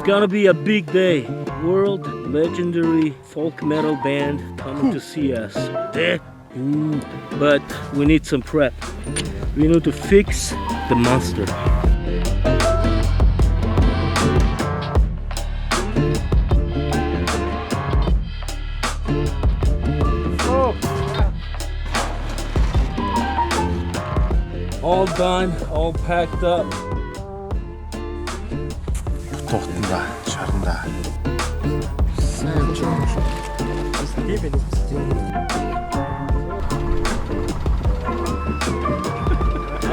Gonna be a big day. World legendary folk metal band coming to see us. The Who. But we need some prep. We need to fix the monster. All done, all packed up. Тугтанда, шаранда. Сайн явж байгаа юм шүү.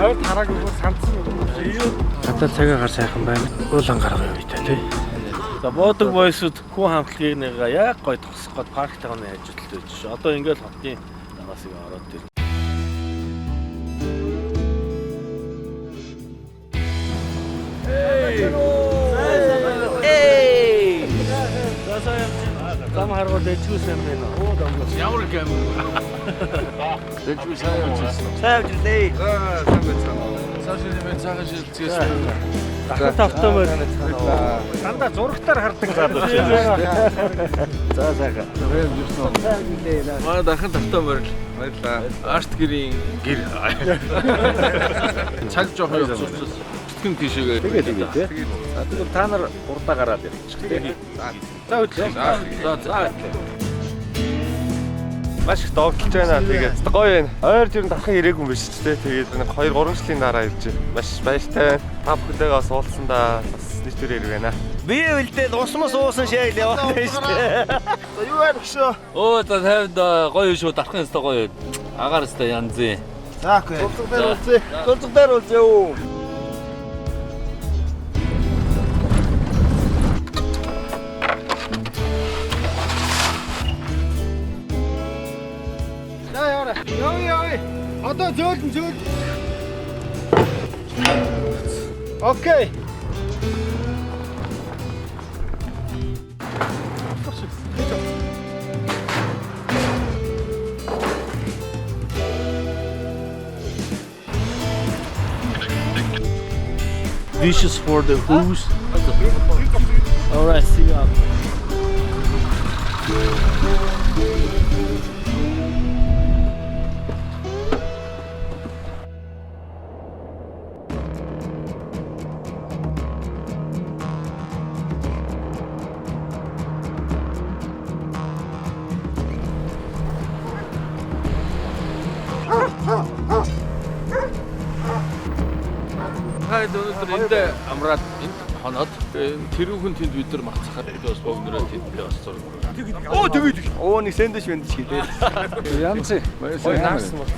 Ойр тараагүй бүр сандсан юм. Гадаа цагаагаар сайхан байна. Уулан гаргаа явъя тий. За Буудаг Boys-ууд хүн хамтлагийг нэга яг гой тосох гээд парк тагны хажуудалд байж ш. Одоо ингээл хотын дамаас иг ороод ир. Эй! За сайн явж байна. Зам харгуул дэжгүй сайн байна. Оо дамгаас. Ямар гам. Дэжгүй сайн явж ирсэн. Сайн явж лээ. За, сайн байцгаана уу. Цааш нэмээ цагаан шилцгээс. Дахин тавтай байна. Дандаа зурагтаар хардаг залуу. За сайхан. Манай дахин тавтай морил. Баярлалаа. Арт гэрийн гэр. Цаг жоохон явцсан. Сэтгэн тийшээгээ. Тэгээ тэгээ тий. За тэгвэл та нар урдаа гараад ирчих тий. За хөдлөө. За за. Маш их догтлж байна. Тэгээд гоё байна. Ойр жирэн дархан ирээгүй юм биш ч те. Тэгээд нэг 2 3 жилийн дараа ирж байна. Маш баяртай байна. Та бүхэнтэйгээ бас уулзсандаа бас нэг төр хэрэг байна. Би үлдээл ус мус уусан шээл яваад байна шүү дээ. За юу байна гişөө? Өө за тайванд гоё шүү, дархан өстой гоё. Агаар өстой янзын. За окей. Зурцаг дээр уулзъя. Зурцаг дээр уулзъя юу. За яваарай. Явъя явъя. Одоо зөөлөн зөөл. Окей. Dishes for the who's. All right, see you up. Та хэд өнөөдөр энд амраад энд хоноод тэрүүхэн тэнд бид нар мацхаад би бас богнороо тэнд би бас зураг. Оо тэгээд. Оо нэг сэндвич мэндч гэдэг. Янз Гоё наарсан бол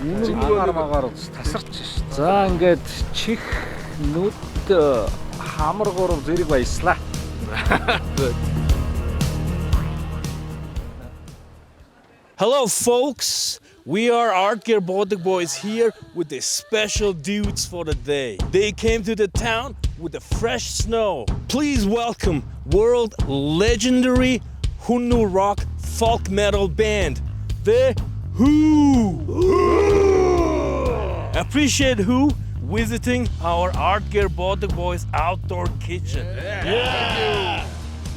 агаар магаар тасарч ш. За ингээд чих нүд хамар гурав зэрэг баяслаа. Hello, folks. We are Art Gear Baltic Boys here with the special dudes for the day. They came to the town with the fresh snow. Please welcome world legendary Hunnu rock folk metal band, The Who. Appreciate Who visiting our Art Gear Baltic Boys outdoor kitchen. Yeah.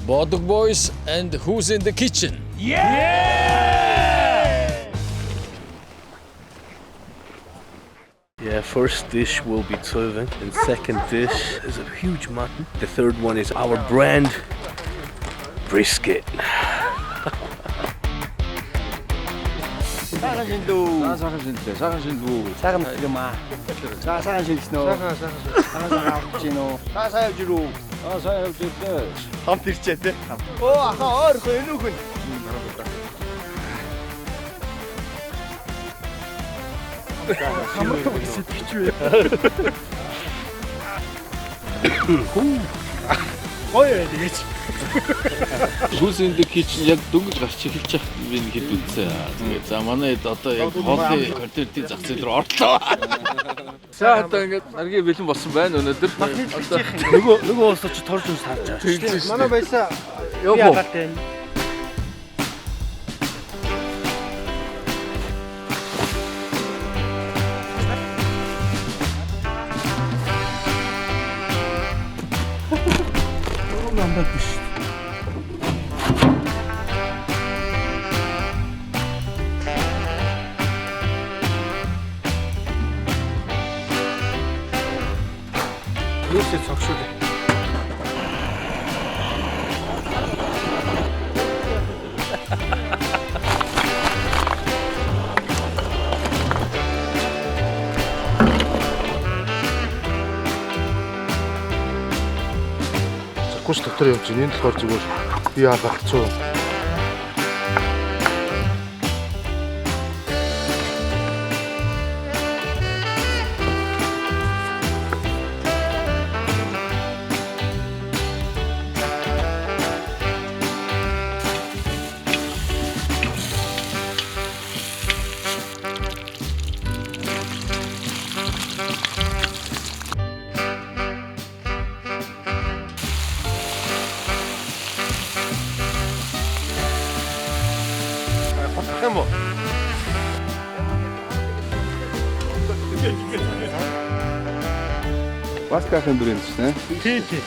Бодог boys and who's in the kitchen? Yeah, first dish will be tsuven, and second dish is a huge mutton. The third one is our brand brisket. Сайхан шиндүү. За сайхан шиндлээ. Сайхан шиндвүү. Сайхан юм аа. За сайхан шиндсэн үү? Сайхан сайхан. Сайхан сайхан авч гин үү? За сайн явж ирүү. За сайн явж ирлээ. Хамт ирчээ те. Оо ахаа ойрхон энүүхэн. Гоё байж тэгэж. Who's in the kitchen яг дөнгөж гарч эхэлж явах би нэг хэд үзсэн. Тэгээд за манай хэд одоо яг хоолны контентын зах зээл рүү орлоо. За одоо ингээд наргийн бэлэн болсон байна өнөөдөр. Одоо Нөгөө уусаа чи торж унс харж байгаа. тэгж шүү. Манай баясаа Явах уу? яагаад вэ? Намдаад биш. Өвчүүлээ. Закус дотор явж байна. Энэ болохоор зүгээр бие алгацсан. Хурдах юм уу? Баскахийн брэнд шүү дээ. Тий, тий.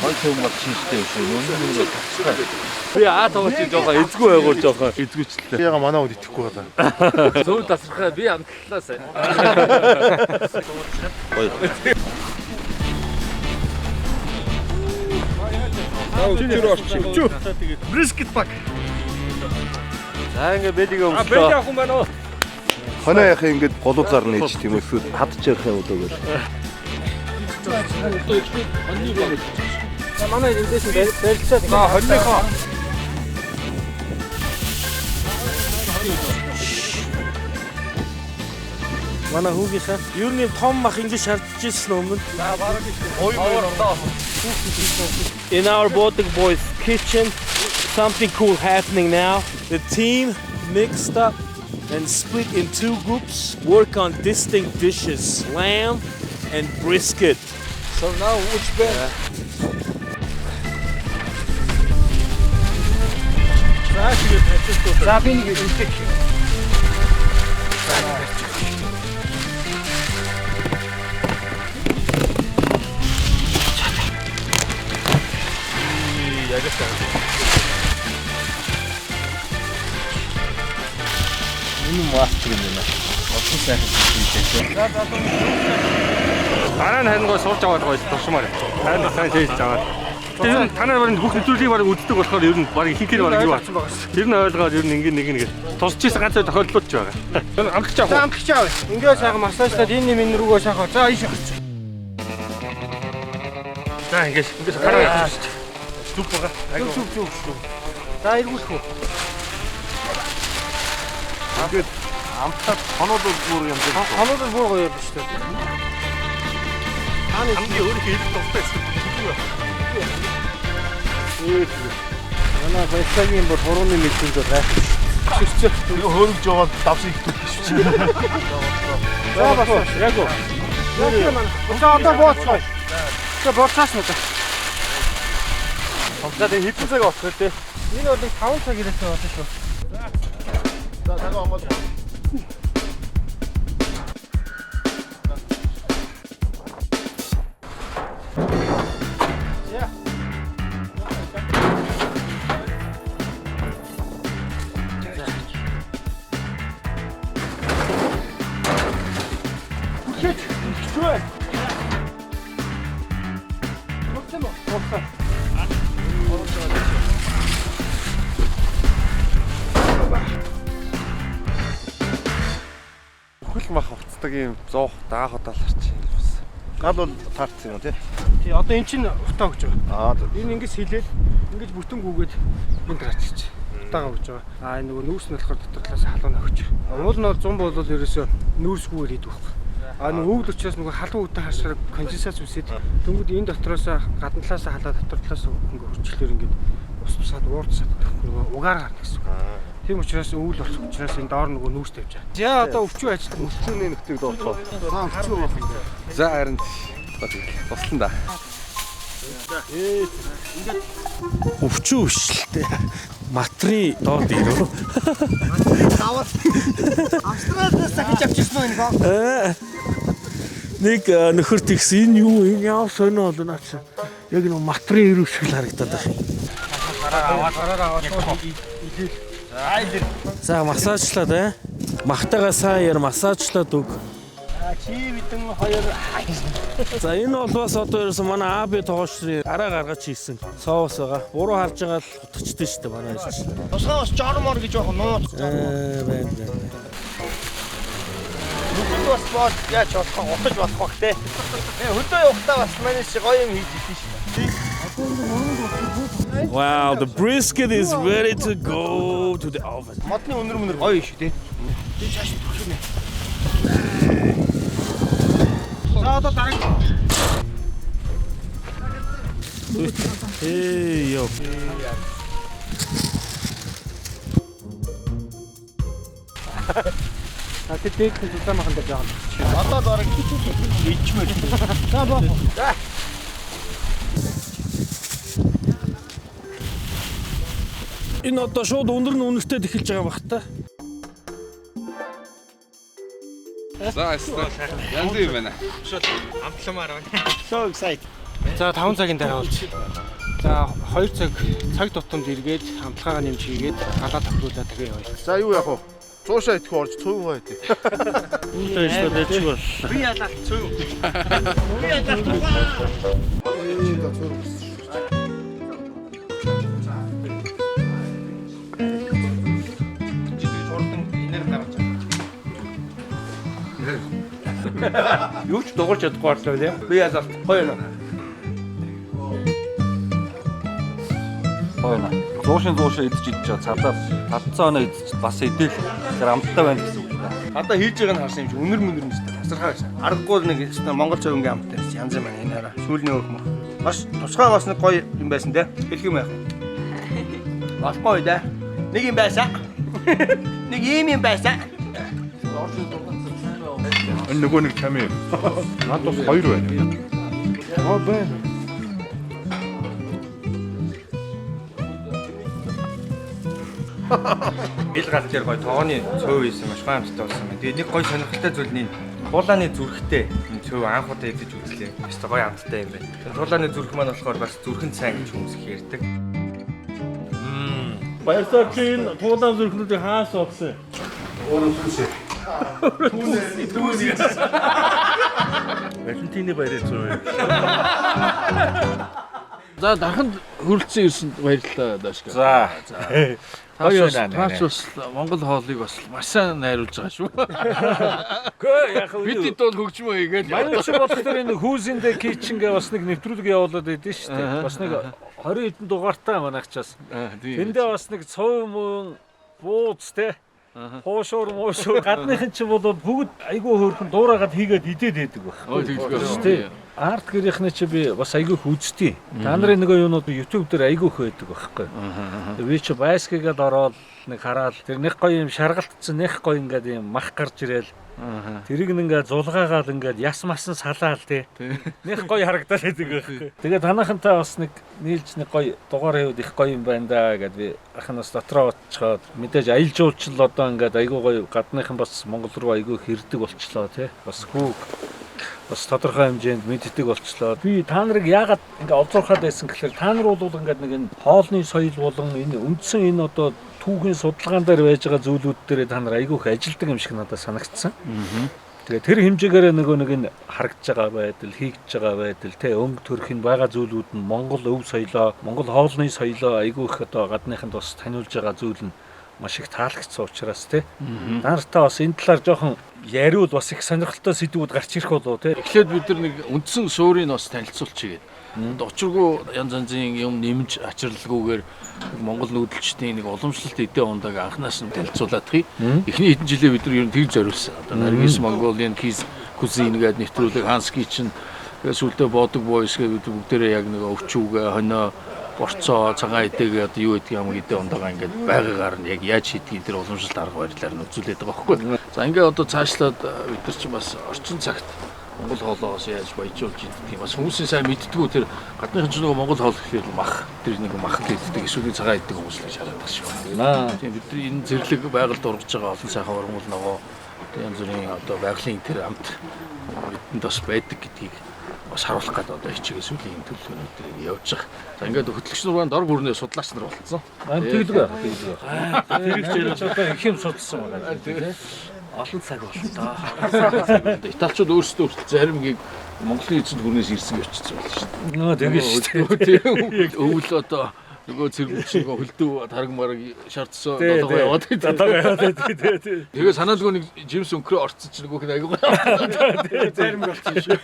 Гой төв бол шинжтэй юм шиг. Өмнө нь тастай. Би аа тоглож жоохон эзгүй байгуул жоохон эзгүүчлээ. Яга манай үед итгэхгүй байна. Зөв тасархаа би амтлаа сайн. Brisket баг. За ингээ бэлигээ А бэлэг өмслөө. авах юм байна уу? Хоноо яхаа ингээд голуузаар нээж тийм үү эсвэл хадж явах юм уу гэж. За манай эндээс нь барилцаад. За хоньныхоо. Манай хүүгийнхаа ер нь юм том мах ингэж шаардж ирсэн өмнө. In our Baltic Boys kitchen, something cool happening now. The team mixed up and split in two groups, work on distinct dishes, lamb and brisket. So now which band? За би нэг үлдэх. Энэ мастер юм байна. Олон сайхан хийжээ. Дараа нь харин гоо сурч аваад гоё туршмаар. Харин сайн хийж аваад. Тэгээ ер нь танаар барин бүх нэвтрүүлгийг барин үздэг болохоор ер нь барин ихэнхээр барин юу байна. Тэр нь ойлгоод ер нь ингэ нэг нэг тусч ийсэн ганц тохиолдлууд ч байгаа. Тэр амтлагч авах. За амтлагч авъя. Ингээ сайхан массажлаад энэ нэм энэ рүүгөө сайхан. За ийш гарч. За ингэ ингэ гараа явчих. Зүг байгаа. Зүг зүг зүг. За эргүүлэх үү. Ингээд амтлаад хоноод бол бүр юм шиг. Хоноод бүр гоё юм шүү дээ. Хамгийн өөрийнхөө ирэх дуртай гэсэн. Манай баясагийн бүр хурууны мэдрэмж бол гайхав. Ширцээ. Хөөрөмж жоод давс их түлхэж шүү. За бас яг уу. Яг манай. За одоо бууцгаая. За бууцаас нь одоо. За тэгээ хэдэн цаг болох вэ те? Энэ бол нэг 5 цаг ирээсэй болно шүү. За цагаан онгол. Бүхэл мах уцдаг юм 100 даах удааларч юм бас. Гал бол таарсан юм тий. Тий одоо эн чинь утаа өгч байгаа. Аа зөв. Энэ ингэж хилээд ингэж бүтэн гүгээд энд гарч ирч. Утаагаа өгч байгаа. Аа энэ нөгөө нүүрс нь болохоор дотор талаас халуун өгч. Уул нь бол 100 болвол ерөөсөө нүүрсгүйгээр хийдэг байхгүй. А нөгөө өвөл учраас нөгөө халуун үтэ харшаар конденсац үсээд дөнгөд энэ дотроос гадна талаас халаа дотор талаас ингээ хөрчлөөр ингээд ус тусаад уур тусаад нөгөө угаар гарна гэсэн үг. Тийм учраас өвөл болох учраас энэ доор нөгөө нүүрс тавьж байгаа. За одоо өвчүү ажил Өвчүүний нөхдийг доотлоо. За өвчүү байх юм. За харин туслан да. Өвчүү өшлөлтэй. Матрын доод ирв. Австралиас дахиж авчирсан уу энэ? Нэг нөхөр тэгсэн энэ юу энэ яав сонио болоо наа чи. Яг нэг матрын ирүү шиг л харагдаад байна. Гараараа аваад илээл. За илэр. За массажлаад аа. Махтайгаа сайн яар массажлаад өг. Чи бидэн хоёр. За энэ бол бас одоо ерөөсөн манай АБ тоогоочрын араа гаргаж хийсэн соус байгаа. Буруу харж байгаа л утгачтай шүү дээ манай ажил. Тусгай бас жормор гэж байх нууц. Байна байна. Нүхэнд бас бод яаж болох вэ? Утаж болох бах те. Хөдөө явахдаа бас манай чи гоё юм хийж идэв шүү дээ. Wow, the brisket is ready to go to the oven. Модны өнөр мөнөр гоё шүү те. Би чааш төгшөнэ. За одоо дараа. Hey yo. А тэр дээд нь зузаан махан дээр жаахан. Одоо зураг ичмээр. За боо. За. Энэ одоо шууд өндөр нь үнэртэй эхэлж байгаа бах та. За өстө. Янз юм байна. Шууд амтламаар байна. So excited. За 5 цагийн дараа болж. За 2 цаг цаг тутамд эргээд амтлагаагаа нэмж хийгээд галаа тохируулаад дахиад явъя. За юу яах вэ? Цуушаа идэхүү орж цуйгаа идэ. Үүнтэй шүү дээ чи бол. Би ялаа цуй. Би ялаа цуй. Юу ч дугарч чадахгүй боллоо лээ. Би ялалт гоё юм. Гоё наа. Зуушин зуушаа идэж идэж байгаа. Цадаа татцаа оноо идэж бас идэл. Тэр амттай байна гэсэн үг л да. Одоо хийж байгааг нь харсан юм чи үнэр мүнэр юм шүү дээ. Тасархай байсан. Аргагүй л нэг өстө Монгол цовингийн амттай байсан. Янз юм байна энэ хараа. Сүүлний өөх мөх. Бас тусгай бас нэг гоё юм байсан те. Хэлэх юм яах юм. Болохгүй дээ. Нэг юм байсан. Нэг ийм юм байсан. Энэ нөгөө нэг чамын. Над бас хоёр байна. Аа байна. Ил гал дээр гоё тогооны цөв хийсэн маш гоё амттай болсон байна. Тэгээ нэг гоё сонирхолтой зүйл нь тулааны зүрхтэй энэ цөв анх удаа идэж үзлээ. Өстө гоё амттай юм байна. Тулааны зүрх маань болохоор бас зүрхэнд сайн гэж хүмүүс их ярьдаг. Баярлалаа чи энэ туулаан зүрхнүүдийг хаас олсон. Өөрөө түүсээ. Түүсээ. Валентины баярын цуй. За дарханд хүрэлцэн ирсэнд баярлалаа Дашка. За. Гоё байна. Таач бас Монгол хоолыг бас маш сайн найруулж байгаа шүү. Үгүй яг Бид хэд бол хөгжмөө хийгээл. Манай шиг болох тэр энэ Who's in the kitchen гэ бас нэг нэвтрүүлэг явуулаад байдэн шүү дээ. Бас нэг 20 хэдэн дугаартай манайхчаас. Тэндээ бас нэг цов мөн бууз те. Хуушуур муушуур гадныхан ч бол бүгд айгүй хөөрхөн дуурайгаад хийгээд идээд байдаг байх. Ой тэгдэг. Тий. Арт гэрийнхний чи би бас айгүй их үзтий. Та нарын нөгөө юунууд YouTube дээр айгүй их байдаг байхгүй. Би чи байскигээд ороод нэг хараад тэр нэг гоё юм шаргалтцсан нэг гоё ингээд юм мах гарч ирээл. Тэрийг ингээд зулгаагаал ингээд яс масан салаал тий. Нэг гоё харагдаад байдаг байхгүй. Тэгээ танахантай бас нэг нийлж нэг гоё дугаар хийвэл их гоё юм байна да гэд би ах нь бас дотроо утчихад мэдээж аялал жуулчлал одоо ингээд айгүй гоё гадныхан бас Монгол руу айгүй их ирдэг болчлоо тий. Бас хүүг бас тодорхой хэмжээнд мэддэг болчлоо. Би та нарыг яагаад ингээ олзуурхаад байсан гэхээр та нар бол ингээд нэг энэ хоолны соёл болон энэ үндсэн энэ одоо түүхийн судалгаан дээр байж байгаа зүйлүүд дээр та нар айгүй их ажилдаг юм шиг надад санагдсан. Тэгээ тэр хэмжээгээр нөгөө нэг энэ харагдж байгаа байдал, хийгдэж байгаа байдал, тэ өнгө төрх нь байгаа зүйлүүд нь Монгол өв соёлоо, Монгол хоолны соёлоо айгүй их одоо гадныханд бас таниулж байгаа зүйл нь маш их таалагдсан учраас тэ. Та нартай бас энэ талаар жоохон яриул бас их сонирхолтой сэдвүүд гарч ирэх болов тэ. Эхлээд бид нар нэг үндсэн суурийг бас танилцуулчихъя гээд. Учиргүй янз янзын юм нэмж ачиралгүйгээр Монгол нүүдэлчдийн нэг уламжлалт эдээ ундааг анханаас нь танилцуулаад хий. Эхний хэдэн жилээ бид нар ер нь тэр зориулсан. Одоо Наргис Mongolian Cuisine гэдэг нэвтрүүлэг Hans Kitchen тэгээ сүүлдээ Бодог Boys гэдэг бид бүгдээрээ яг нэг өвчүүгээ хонио борцоо цагаан эдэгээ одоо юу гэдгийг юм эдээ ундагаа ингээд байгаагаар нь яг яаж хийдгийг тэр уламжлалт арга барилаар нь үзүүлээд байгаа байхгүй. За ингээд одоо цаашлаад бид нар чинь бас орчин цагт Монгол хоолоос яаж баяжуулж иддэг юм бас хүмүүсийн сайн мэддгүү тэр гадныхан ч нөгөө Монгол хоол гэхээр мах тэр нэг мах л иддэг эсвэл цагаан иддэг хүмүүс л гэж хараад байгаа шүү. Тийм бид нар энэ зэрлэг байгальд ургаж байгаа олон сайхан ургамал ногоо янз бүрийн одоо байгалийн тэр амт бидэнд бас байдаг гэдгийг Бас харуулах гэдэг одоо хичээгээ сүүлийн төлөвлөгөөнүүдээр явж байгаа. За ингээд хөтлөгч нар маань дор бүрнээ судлаач нар болцсон. Тэгэлгүй. Тэр их одоо их юм судалсан байгаа тийм. Олон цаг болно доо. Италичууд өөрсдөө хүртэл зарим гийг Монголын эзэнт гүрнээс ирсэн гэж очсон болно шүү дээ. Нөө тэгэн шүү дээ. Өвөл одоо нөгөө цэргүүч нөгөө хөлдөө тараг мараг шаардсан долоогоо яваад байдаг. Долоогоо яваад байдаг. Тэгээ санаалгүй нэг жимс өнгөрөө орцсон чинь нөгөөх нь айгүй гоё. Зарим болчихсон шүү.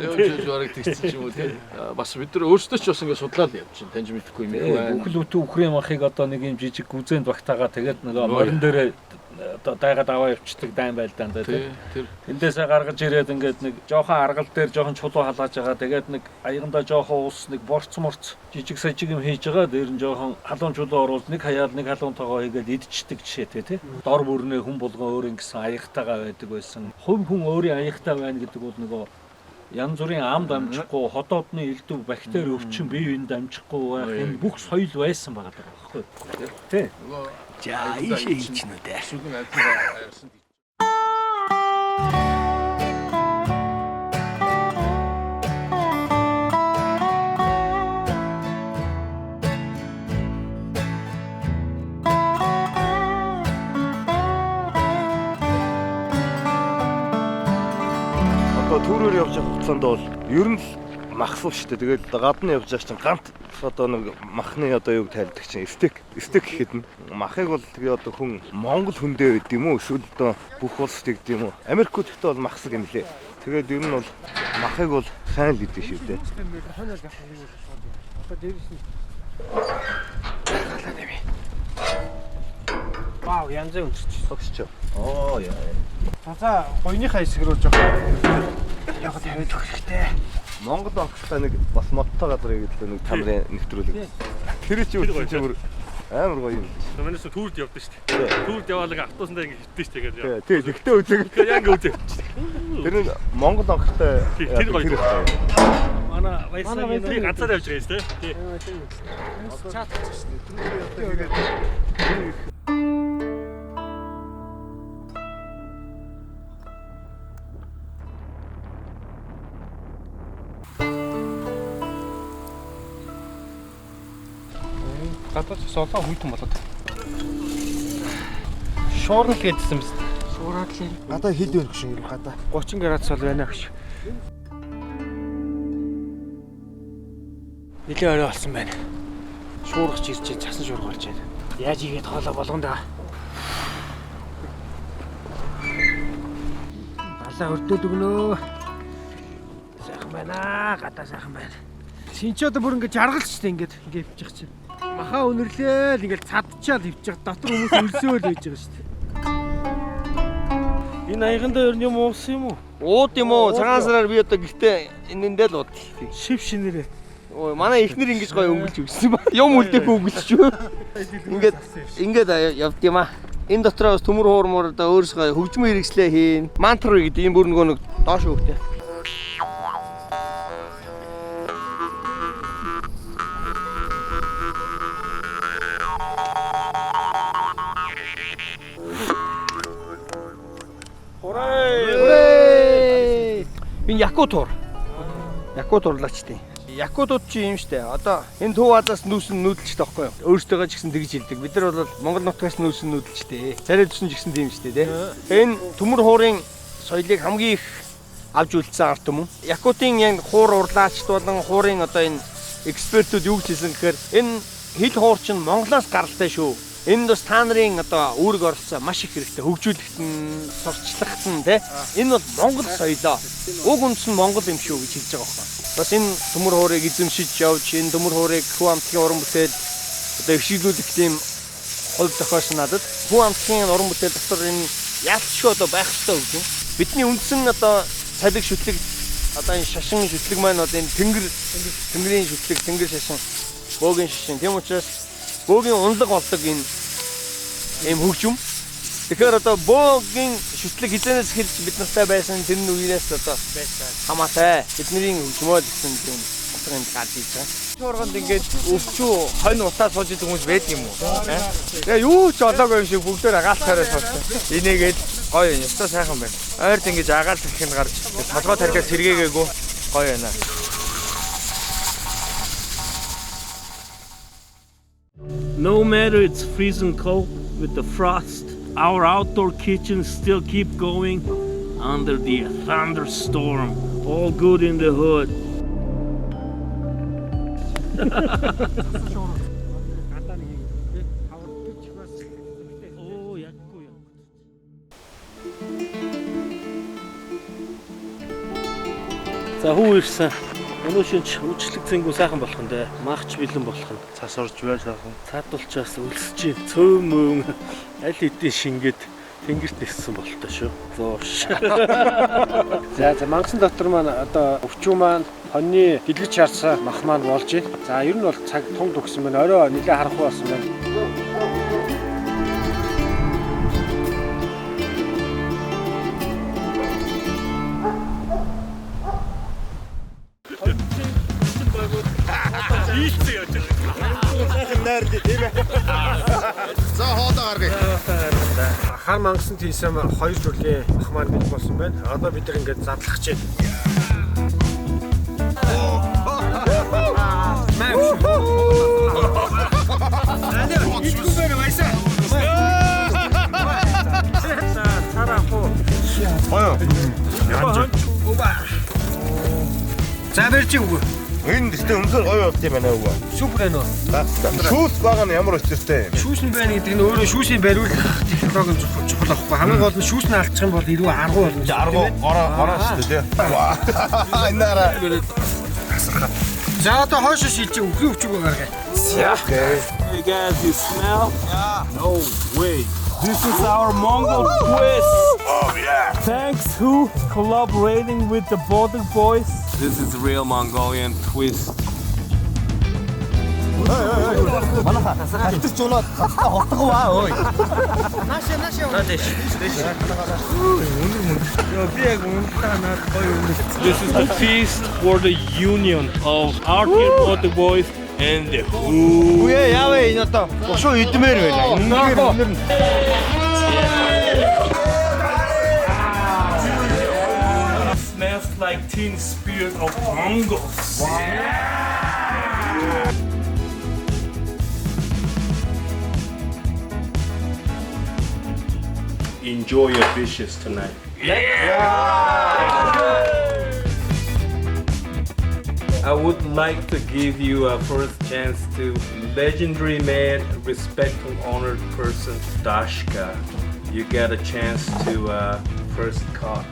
Явж бараг тэгсэн ч юм уу тий. Бас бид нар өөрсдөө ч бас ингэ судлаад явж чинь таньж мэдэхгүй юм байна. Бүхэл бүтэн үхрийн махыг одоо нэг юм жижиг гүзээнд багтаагаа тэгээд нөгөө морин дээрээ одоо дайгаад аваа явчихдаг дайн байлдаан дээр тий. Тэндээсээ гаргаж ирээд ингээд нэг жоохон аргал дээр жоохон чулуу халааж байгаа. Тэгээд нэг аягандаа жоохон ус нэг борц морц жижиг сажиг юм хийж байгаа. Дээр нь жоохон халуун чулуу оруулж нэг хаяал нэг халуун тоогоо хийгээд идчихдэг жишээтэй тий. Дор бүрнээ хүн болгон өөр ингэсэн аягтайгаа байдаг байсан. Хувь хүн өөрийн аягтай байна гэдэг бол нөгөө янз бүрийн ам дамжихгүй, ходоодны элдв, бактери өвчин бие биед дамжихгүй байх энэ бүх соёл байсан байгаа даа байхгүй тий. За ийшээ хийчихнэ үү дээ. Одоо түүрээр явж байгаа хугацаанд бол ер нь л махсуу шүү дээ. Тэгэл гадна явж байгаа чинь ганц одоо нэг махны одоо юг тайлдаг чинь стейк. Стейк гэхэд нь махыг бол тэгээ одоо хүн Монгол хүндээ байд юм уу эсвэл одоо бүх улс тэгд юм уу? Америкууд гэхдээ бол махсаг юм лээ. Тэгээд ер нь бол махыг бол сайн л идэв шүү дээ. Одоо дээрээс нь галаа нэвэ. Вау, янзын өнцөж согсч. Оо яа. За гоёныхаа хэсэг рүү жоох яг тавиад өгөх хэрэгтэй. Монгол банктай нэг бас модтой газар хийгээд нэг тамрын нэвтрүүлэг. Тэр чи үгүй чи бүр амар гоё юм. Манайс түүрд явдсан шүү дээ. Түүрд яваал ингээ автобусандаа ингээ хитдэн шүү дээ. Тий, тэгтээ үзэг. Яг ингээ үзэг. Тэр нэг Монгол банктай тэр гоё. Манай баясагийн тий ганцаар явж байгаа юм шүү дээ. Тий. Чат хийсэн шүү дээ. Гадуур ч солоо хүйтэн болоод. Шуурна л гэдсэн биз. Шуураад л. Гадаа хил байна гэж юм гадаа. 30 градус бол байна гэж. Нилээ орой болсон байна. Шуургач ирж байна, цасан шуурга болж байна. Яаж ийгээд хоолоо болгоно даа. Далаа өрдөөд өгнөө. Сайхан байна. Гадаа сайхан байна. Шинч одоо бүр ингэ жаргал ч тийм ингэ ингэ хөвчих чинь. Маха өнөрлөөл ингээл цадчаал хөвчих дотор хүмүүс өлсөөл байж байгаа шүү дээ. Энэ аягандаа ер нь юм уусан юм уу? Ууд юм уу? Цагаан сараар би одоо гэртээ энэндээ л уудлаа. Шив шинээрээ. Ой, манай эхнэр ингэж гоё өнгөлж өгсөн ба. Юм үлдээхгүй өнгөлж юу. Ингээд ингээд явд юм аа. Энэ дотроо бас төмөр хуурмуур одоо өөрсгөө хөгжмөн хэрэгслээ хийн. Мантр гэдэг юм бүр нөгөө нэг доош өгтэй. Энэ Якут уур. Якут уурлаачдیں۔ Якутууд чи юм штэ. Одоо энэ Төв Азиас нүүсэн нүүдэлчтэй байхгүй юу? Өөрсдөө ч гэсэн тэгж хэлдэг. Бид нар бол Монгол нутгаас нүүсэн нүүдэлчтэй. Царай зүсэн ч гэсэн тийм штэ, тэ. Энэ төмөр хуурын соёлыг хамгийн их авч үлдсэн ард түмэн. Якутын яг хуур урлаачд болон хуурын одоо энэ экспертүүд юу гэж хэлсэн гэхээр энэ хил хуур чинь Монголоос гаралтай шүү. Энд бас та нарын одоо үүрэг оролцоо маш их хэрэгтэй. Хөгжүүлэхэд нь, сурталчлахад нь тэ. Энэ бол Монгол соёлоо. Уг үндэс нь Монгол юм шүү гэж хэлж байгаа байхгүй. Бас энэ төмөр хуурыг эзэмшиж явж, энэ төмөр хуурыг хүн амтлагын уран бүтээл одоо өвшиглүүлэх тийм хувь зохиосон надад. Хүн амтлагын уран бүтээл дотор энэ ялчгүй одоо байх ёстой үг юм. Бидний үндсэн одоо цалиг шүтлэг одоо энэ шашин шүтлэг маань одоо энэ тэнгэр тэнгэрийн шүтлэг, тэнгэр шашин, бөөгийн шашин. Тийм учраас бөөгийн унлаг болдог энэ ийм хөгжим. Тэгэхээр одоо бөөгийн шүтлэг хизэнээс эхэлж бид нартай байсан тэр үеэс одоо хамаатай бидний хөгжмөө гэсэн тийм утга энд гарч иж байгаа. Шуурганд ингээд өвчүү хонь утаа сууж идэг хүмүүс байдаг юм уу? Тэгээ юу ч олоогүй юм шиг бүгдээр агаал тариа суусан. Инээгээд гоё юм. Ёстой сайхан байна. Ойрд ингэж агаал тархинд гарч толгой тархиа сэргээгээгүй. Гоё байна. No matter it's freezing cold with the frost, our outdoor kitchen still keep going under the thunderstorm. All good in the hood. Оо, яггүй юм. За хүү ирсэн. Өнөө шинж үжиглэг цэнгүү сайхан болох нь дээ. Махч бэлэн болох нь. Цас орж байж сайхан. Цаадулчаас өлсөж чинь цөөн мөн аль хэдийн шингээд тэнгэрт ниссэн болтой шүү. Зоош. За за мангасан дотор маань одоо өвчүү маань хоньны дэлгэж чарсан мах маань болж байна. За ер нь бол цаг тун төгсөн байна. Орой нэлээ харахгүй болсон байна. Ийцэн явж байгаа. Сайхан найрлаа тийм ээ. За хоолоо гаргая. Хар мангасан тийсэм хоёр төрлийн мах маань бэлэн болсон байна. Одоо бид нар ингээд задлах гэж байна. Итгэв байна баясаа. За цараа хуу. Гоё. За барьж үгүй. Энэ дэхтэй үнэхээр гоё болт юм байна өвөө. Супер байна уу? Гайхалтай. Шүүс байгаа нь ямар учиртай юм. Шүүс нь байна гэдэг нь өөрөө шүүсийн бариулах технологи нь чухал байхгүй. Хамгийн гол нь шүүс нь алдчих юм бол эрүү аргу болно. Аргу гороо гороо шүү дээ. Энэ араа. За одоо хойшоо шилжиж үхрийн өвчөөгөө гаргая. Hey guys, you smell? No way. This is our Mongol twist. Oh yeah. Thanks who collaborating with the Border Boys. This is real Mongolian twist. Манайха халтарч унаад цастаа хотгоо ой. Наашаа наашаа. Би яг унтаа наад гоё өмнө. This is the feast for the union of our Border Boys and the Who. Үгүй яа вэ энэ одоо бушуу идмээр байна. Үнэхээр үнэр нь. Smells like teen spirit of Mongols. Enjoy your dishes tonight. I would like to give you a first chance to legendary man, respectful, honored person, Dashka. You get a chance to first cut.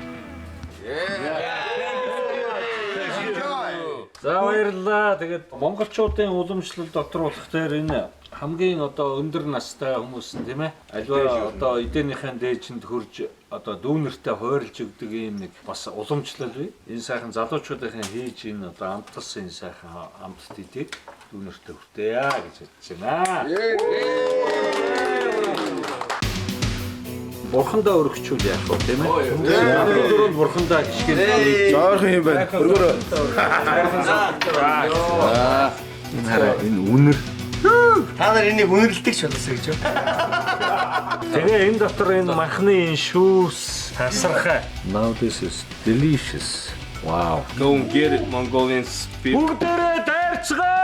За баярлалаа. Тэгээд монголчуудын уламжлал дотор болох дээр энэ хамгийн одоо өндөр настай хүмүүс нь тийм ээ. Аливаа одоо эдэнийхэн дээжинд хөрж одоо дүүнертэй хойрлж өгдөг юм нэг бас уламжлал бий. Энэ сайхан залуучуудын хийж энэ одоо амтлсан энэ сайхан амтд идийг дүүнертэй хүртээе гэж бодож байна. Бурхандаа өргөчүүл яах вэ тийм ээ? Хамгийн түрүүнд бурхандаа гიშгэл. Зоорхон юм байна. Өргөрөө. Энэ хараа энэ үнэр. Та нар энийг үнэрлдэг ч болоосаа гэж юу? Тэгээ энэ дотор энэ махны энэ шүүс тасархай. Now this is delicious. Wow. Go and get it, Mongolian spirit. Бүгдээрээ дайрцгаа!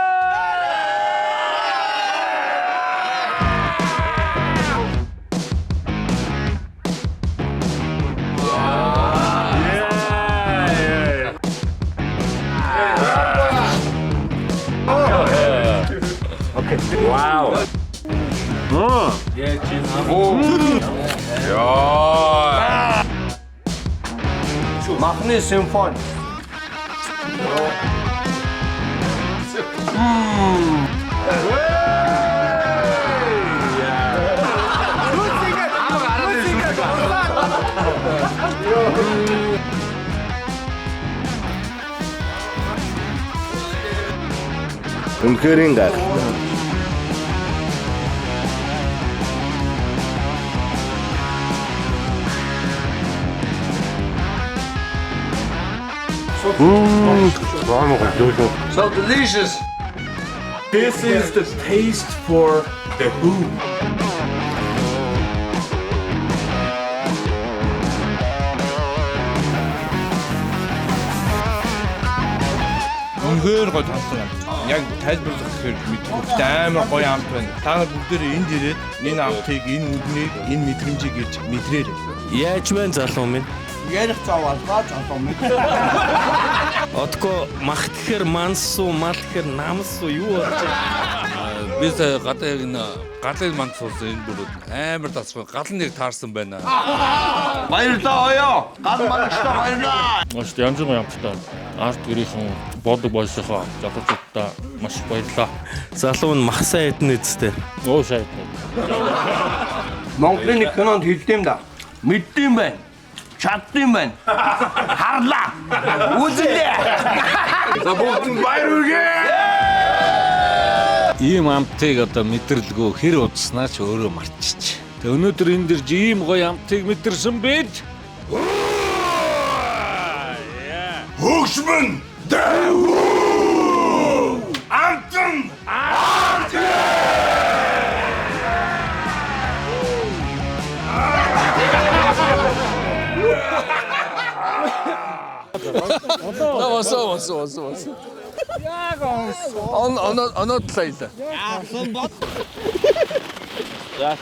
Wow. Yeah, cheese. Яа. Махны симфони. Үнэхээр гайхалтай. So delicious. This is the taste for the Who. Үнэхээр гоё тансаг амт. Яг тайлбарлах гэхээр мэдэхгүй. Гэхдээ амар гоё амт байна. Та нар бүгдээрээ энд ирээд энэ амтыг, энэ үднийг, энэ мэдрэмжийг ирж мэдрээрэй. Яаж байна залуу минь? Ярих зав алгаа залуу минь. Отко мах гэхээр мансуу, мал гэхээр намсуу юу болж байна? Би сая гадаа яг энэ галын манд суусан энэ бүр амар тасгүй гал нь яг таарсан байна. Баярлалаа оёо. Гал мангачтай баярлалаа. Маш янз бүрийн амттай арт гэрийнхэн бодог болсохоо залуучуудаа маш баярлалаа. Залуу нь мах сайн идэнэ үсттэй. Өө сайн идэнэ. Монголын нэг кинонд хэлдэм да. Мэддэм байна. Чаддсан байна. Харлаа. Үзлээ. За бүгдэнд баяр хүргэе. Ийм амтыг одоо мэдрэлгүй хэр удснаа ч өөрөө мартчих. Тэг өнөөдөр энэ дэр ийм гоё амтыг мэдэрсэн бид Хөгшмөн дэвүү. Амтан Осоо осоо осоо осоо. Яг онсон. Он оноо оноо талаа. Яасан бод. За. Аа.